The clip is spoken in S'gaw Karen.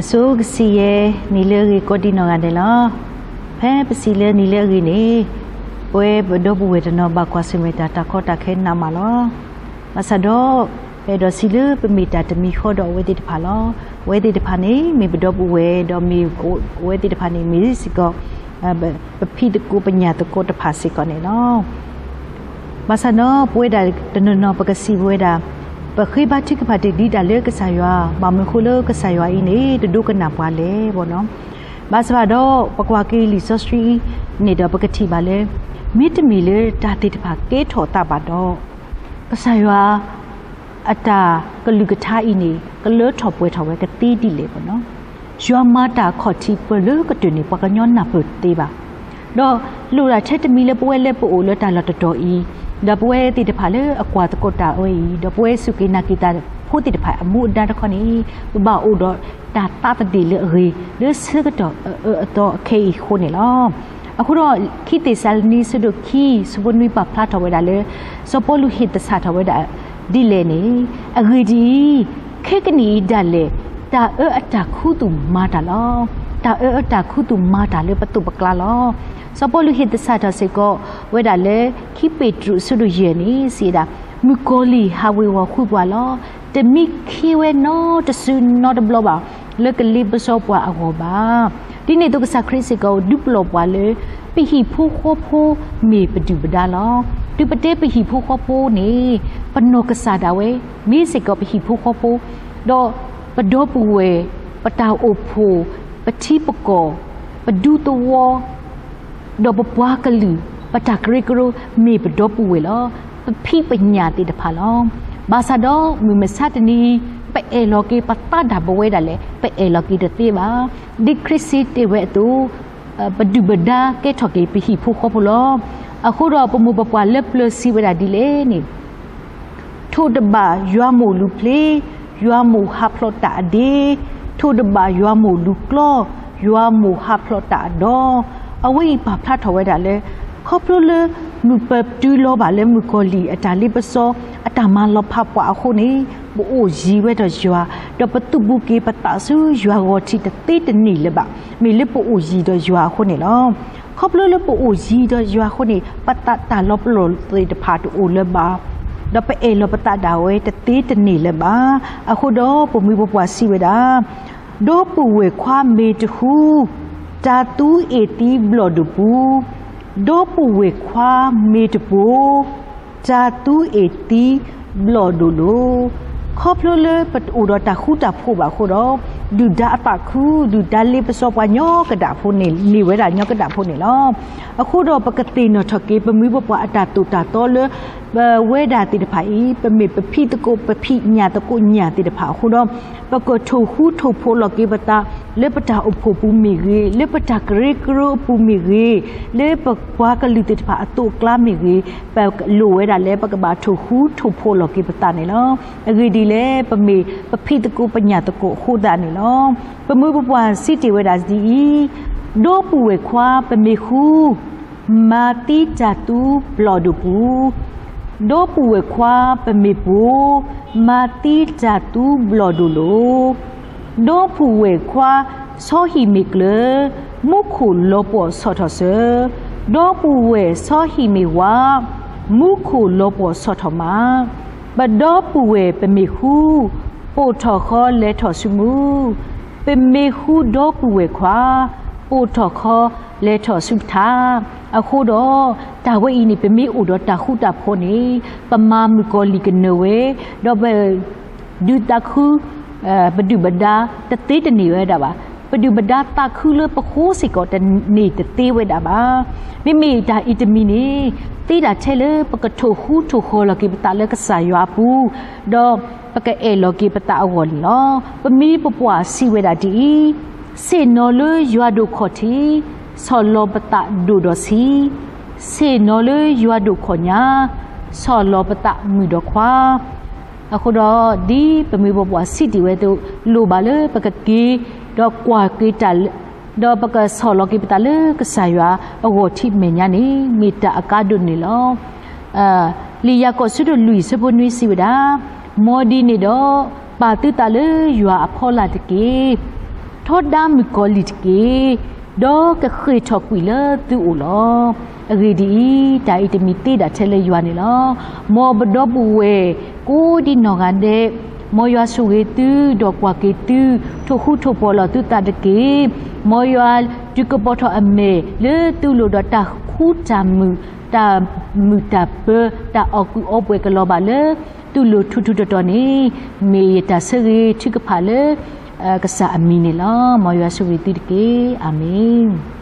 အဆိကစံးယဲၢ် နံၤလၢအဂ့ၤကိးဒံးနီၢ်ဂၤဒဲးလီၤ. ဖဲပစံးလၢနံၤလၢအဂ့ၤန့ၣ် ပဝဲပဒီပုၢ်ဝဲၢ်တနီၤဘၣ်ကွၢ်ဆၢၣ်မဲာ်တၢ်တၢ်ကီတၢ်ခဲနးမးလီၤ. ဘၣ်ဆၣ်ဒီး ပအဲၣ်ဒိးစံးလၢပမ့ၢ်တၢ်တမံၤဃီဒီးအဝဲသ့ၣ်တဖၣ်လီၤ. အဝဲသ့ၣ်တဖၣ်န့ၣ် မ့ၢ်ပဒီပုၢ်ဝဲၢ်ဒီးမ့ၢ်အဝဲသ့ၣ်တဖၣ်န့ၣ် မ့ၢ်စ့ၢ်ကီး ပဖံးသကိးပညၣ်သကိးတဖၣ်စ့ၢ်ကီးန့ၣ်လီၤ. ဘၣ်ဆၣ်ဒီးပဝဲဒၣ်တနီၤနီၤပကစံးပဝဲဒၣ် ပဃ့ဘါထုကဖၣ်တ့ၢ်ဒ်တၢ်လၢကစၢ်ယွၤဘၣ်မနုၤအဃိလၢကစၢ်ယွၤအံၤန့ၣ် တဒိကနၣ်ပှၤလဲၣ်ဘၣ်နီၤ. ဘၣ်ဆၣ်ဒီးပကွၢ်က့ၤလံာ်စီဆှံအံၤန့ၣ်ဒီးပကထံၣ်ဘၣ်လၢ မ့တမ့ၢ်လၢတၢ်သ့ၣ်တဖၣ်ကဲထီၣ်သးဘၣ်ဒီး ကစၢ်ယွၤ အတၢ်ကလုၢ်ကထါအံၤန့ၣ် ကလၢထီၣ်ပှဲၤထီၣ်ဝဲကသ့ဒ်လဲၣ်ဘၣ်နီၤ. ယွၤမၤတၢ်အခီၣ်ထံးပၢၢ်လၢကတၢၢ်န့ၣ် ပှၤကညီနၢ်ပၢၢ်တသ့ဘၣ်. ဒီးလိၣ်ဒၣ်ထဲတမံၤလၢပဝဲလၢပအိၣ်လၢတၢ်လီၢ်တတီၤအံၤ ဒီးပဝဲသ့ၣ်တဖၣ်လၢအကွၢ်သကိးတၢ်ဝဲအံၤ ဒီးပဝဲစူၢ်က့ၤနာ်က့ၤတၢ်ဖိသ့ၣ်တဖၣ်အမူအဒါတခီန့ၣ် ပဘၣ်အိၣ်ဒီးတၢ်သးသဒ့ၣ်လၢအဂ့ၤ လၢဆၢကတီၢ်အအၢအသီအခဲအံၤအဃိန့ၣ်လီၤ. အဃိဒီး ခံသ့းစၤလနံ အဆၢဒိၣ်ခံ အဆၢဖိနွံပာ်ဖျါထီၣ်ဝဲဒၣ်လၢ စီၤပီလူးဟ့ၣ်သဆၣ်ထီၣ်ဝဲဒၣ်ဒ်လဲၣ်န့ၣ်, အဂ့ၢ်ဒ်အံၤ, ခဲကနံၣ်အံၤဒၣ်လဲာ် တၢ်အၢအတၢ်ခူသူၣ်မၤတၢ်လီၤ. တၢ်အၢအတၢ်ခူသူၣ်မၤတၢ်လၢပသိးပကျါလီၤ. စီၤပီလူးဟ့ၣ်သဆၣ်ထီၣ်စ့ၢ်ကီးဝဲဒၣ်လၢ ခံပ့းတရူး အဆၢဒိၣ်ယဲၢ်န့ၣ် စံးဝဲဒၣ်, မုၣ်ကီၤလံၢ်ဟးဝ့ၤဝီၤဃုပှၤလီၤ. တမံခ့ဝဲနီတစုနီတဘျီဘၣ် လၢကလ့ပစီပှၤအဂီၢ်ဘၣ်. ဒ်န့ၣ်အသိးကစၢ်ခရံာ်စ့ၢ်ကီးဒုးပလီၢ်ပှၤလၢ ပဟံၣ်ဖိဃီဖိမ့ၢ်ပဒုၣ်ပဒါလီၤ. တုၤပတဲပဟံၣ်ဖိဃီဖိန့ၣ် ပနီၢ်ကစၢ်ဒၣ်ဝဲ မ့ၢ်စ့ၢ်ကီးပဟံၣ်ဖိဃီဖိ, ဒီးပဒီပုၢ်ဝဲၢ်, ပတၢ်အိၣ်ဖှိၣ်, ပထံပကီၢ်, ပဒူသဝီ ဒီးပပှၤကလုာ်, ပတၢ်ကရၢကရိ မ့ၢ်ပဒီပုၢ်ဝဲၢ်လီၤ. ပဖံးပညၣ်သ့ၣ်တဖၣ်လီၤ. ဘၣ်ဆၣ်ဒီးမုၢ်မဆါတနံၤအံၤ ပအဲၣ်လီၤက့ၤပသးဒၣ်ပဝဲဒၣ်လဲာ်, ပအဲၣ်လီၤက့ၤတသ့ဘၣ်. ဒ်ခရံာ်စံးတ့ၢ်ဝဲအသိး, ပဒုၣ်ပဒါကဲထီၣ်က့ၤပဟံၣ်ဖိဃီဖိလီၤ. အဃိဒီးပမိၢ်ပပှၢ်လၢပျၢၤစံးဝဲဒၣ်ဒ်လဲၣ်န့ၣ် ထိၣ်တဘၣ်ယွၤမိၢ်လူၤဖျ့, ယွၤမိၢ်ဟးဖျိးတၢ်အဒ့, ထိၣ်တဘၣ်ယွၤမိၢ်လူၤကျီ, ယွၤမိၢ်ဟးဖျိးတၢ်အဒီ, အဝဲအံၤပာ်ဖျါထီၣ်ဝဲဒၣ်လၢ ခီဖျိလၢမုၢ်ပတုၤလီၤဘၣ်လၢမုၣ်ကီၤလံၢ်အတၢ်လ့ပစီ အတၢ်မၤလီၤဖးပှၤအဃိန့ၣ် ပအိၣ်ယံၤဝဲဒီးယွၤ, ဒီးပသုးဘူးက့ၤပသးဆူယွၤဂီၤထံးတသ့တန့ၢ်လၢၤဘၣ်, မ့ၢ်လၢပအိၣ်ယံၤဒီးယွၤအဃိန့ၣ်လီၤ. ခီဖျိလၢပအိၣ်ယံၤဒီးယွၤအဃိန့ၣ် ပသးတၢ်လီၤပလိာ်သ့ၣ်တဖၣ်တအိၣ်လၢၤဘၣ်, ဒီးပအဲၣ်လီၤပသးဒၣ်ဝဲတသ့တန့ၢ်လၢၤဘၣ်. အဃိဒီးပမိၢ်ပပှၢ်စံးဝဲဒၣ်, ဒီပုၢ်ဝဲၢ်ခွါမ့ၢ်တဃူ တၢ်သူအ့ၣ်သံဘျီၣ်ဒိၣ်ပူၤ, ဒီပုၢ်ဝဲၢ်ခွါမ့ၢ်တပိာ် တၢ်သူအ့ၣ်သံဘျီၣ်ဒိၣ်လိၤ. ခီဖျိလၢပတအိၣ်ဒီးတၢ်ဃူတၢ်ဖိးဘၣ်အဃိဒီး ဒုၣ်ဒါအသးခု, ဒုၣ်ဒါလ့ပစီပှၤညီကဒၣ်ဖိန့ၣ် န့ၢ်ဝဲဒၣ်ညီကဒၣ်ဖိန့ၣ်လီၤ. အဃိဒီးပကသ့ၣ်နီၣ်ထီၣ်က့ၤ ပမိၢ်ပပှၢ်အတၢ်သိၣ်တၢ်သီလၢ ပဝဲဒၣ်သ့ၣ်တဖၣ်အံၤ ပမ့ၢ်ပဖံးသကိးပဖံးညၣ်သကိးညၣ်သ့ၣ်တဖၣ်အဃိဒီး ပကထိၣ်ဃူထိၣ်ဖိးလီၤက့ၤပသး လၢပတၢ်အိၣ်ဖှိၣ်ပူၤမ့ၢ်ဂ့ၤ, လၢပတၢ်ကရၢကရိအပူၤမ့ၢ်ဂ့ၤ, လၢပပှၤကလုာ်သ့ၣ်တဖၣ်အသိးအကျါမ့ၢ်ဂ့ၤ, ပလိၣ်ဝဲဒၣ်လၢပကဘၣ်ထိၣ်ဃူထိၣ်ဖိးလီၤက့ၤပသးန့ၣ်လီၤ. အဂ့ၢ်ဒ်လဲၣ်, ပမ့ၢ်ပဖံးသကိးပညၣ်သကိးအဃိသတးန့ၣ်လီၤ. ပမိၢ်ပပှၢ်စံးတ့ၢ်ဝဲဒၣ်ဒ်အံၤ, ဒီပုၢ်ဝဲၢ်ခွါပမ့ၢ်ဃူ မၤသံတၢ်သူဘျီၣ်ဒိၣ်ပူၤ, ဒီပုၢ်ဝဲၢ်ခွါ ပမ့ၢ်ပိာ်, မၤသံတၢ်သူဘျီၣ်ဒိၣ်လိၤ, ဒီပုၢ်ဝဲၢ်ခွါ ဆီဟံၣ်မ့ၢ်ကျၢၤ, မူခိၣ်လီၤပှီၢ်ဆီၣ်ထီၣ်စၢၤ, ဒီပုၢ်ဝဲၢ်ဆီဟံၣ်မ့ၢ်ဝး, မူခိၣ်လီၤပှီၢ်ဆီၣ်ထီၣ်မး, ပဒီပုၢ်ဝဲၢ်ပမ့ၢ်ဃူ, ပိာ်ထီၣ်ဃီလဲၤထီၣ်ဆူမူ ပမ့ၢ်ဃူဒီပုၢ်ဝဲၢ်ခွါ, ပိာ်ထီၣ်ဃီလဲၤထီၣ်ဆူပထး, အဃိဒီး တၢ်ဝဲအံၤန့ၣ် ပမ့ၢ်အိၣ်ဒီးတၢ်ဃူတၢ်ဖိးန့ၣ် ပမၤမုၣ်ကီၤလံၢ်ကနၢၤဝဲ, ဒီးပဒုးသးခု ပဒုၣ်ပဒါတသ့တန့ၢ်ဝဲဒၣ်ဘၣ်. ပဒုၣ်ပဒါသးခုလၢပဃိစ့ၢ်ကီးတန့ၢ်တသ့ဝဲဒၣ်ဘၣ်. မ့မ့ၢ်တၢ်အံၤတမံၤန့ၣ် သ့ဒၣ်ထဲလၢပကထိၣ်ဃူထိၣ်ဃီၤလီၤက့ၤပသးလၢကစၢ်ယွၤအပူၤ, ဒီးပကအဲၣ်လီၤက့ၤပသးအဂီၢ်န့ၣ်လီၤ. ပမိၢ်ပပှၢ်စံးဝဲဒၣ်ဒ်အံၤ, ဆ့ၣ်နီၤလၢယွၤဒိၣ်ခီၣ်ထံး, ဆီၣ်လီၤပသးဒိၣ်ဒီးဆံး, ဆ့ၣ်နီၤလၢယွၤဒိၣ်ခီၣ်ညါ, ဆီၣ်လီၤပသးမုာ်ဒီးခွါ. အဃိဒီး ဒ်ပမိၢ်ပပှၢ်စံးတ့ၢ်ဝဲအသိး လိၣ်ဘၣ်လၢပကက့ၤ ဒီးကွၢ်က့ၤတၢ် ဒီးပကဆီၣ်လီၤက့ၤပသးလၢကစၢ်ယွၤအဂီၢ်ထံးမဲာ်ညါန့ၣ် မ့ၢ်တၢ်အကါဒိၣ်န့ၣ်လီၤ. လံာ်ယၤကိာ် အဆၢဒိၣ်လွံၢ် အဆၢဖိနွံစံးဝဲဒၣ်, မ်ဒ်န့ၣ်ဒီး ပာ်သုသးလၢယွၤအဖီလာ်တက့ၢ်. ထီဒါမုၣ်ကီၤလံၢ်တက့ၢ်, ဒီးကဃ့ၢ်ထီၣ်ကွံာ်လၢသုအိၣ်လီၤ. အဂ့ၢ်ဒ်အံၤ, တၢ်အံၤတမံၤသ့ဒၣ်ထဲလၢယွၤန့ၣ်လီၤ. မ်ပဒီပုၢ်ဝဲၢ် ကိးဒံနီၢ်ဂၤဒဲး, မ်ယွၤဆိၣ်ဂ့ၤသု, ဒီးကွၢ်က့ၤသု, ထိၣ်ဃူထိၣ်ဖိးလီၤသုသးတက့ၢ်. မ်ယွၤဒုးကပီၤထီၣ်အမဲာ်လၢသုလိၤဒီး တၢ်ဃူတၢ်မုာ်, တၢ်မုာ်တၢ်ပၢၤ, တၢ်အီၣ်ကူၣ်အီပှဲၤကလီၤဘၣ်လၢသုလိၤထူးထူးတီၤတီၤန့ၣ်, မ့ၢ်ယတၢ်ဆၢဂ့ၤထုကဖၣ်လၢ ကစၢ်အမံၤန့ၣ်လီၤ. မ်ယွၤဆိၣ်ဂ့ၤသုတက့ၢ်. အၤမ့ၣ်.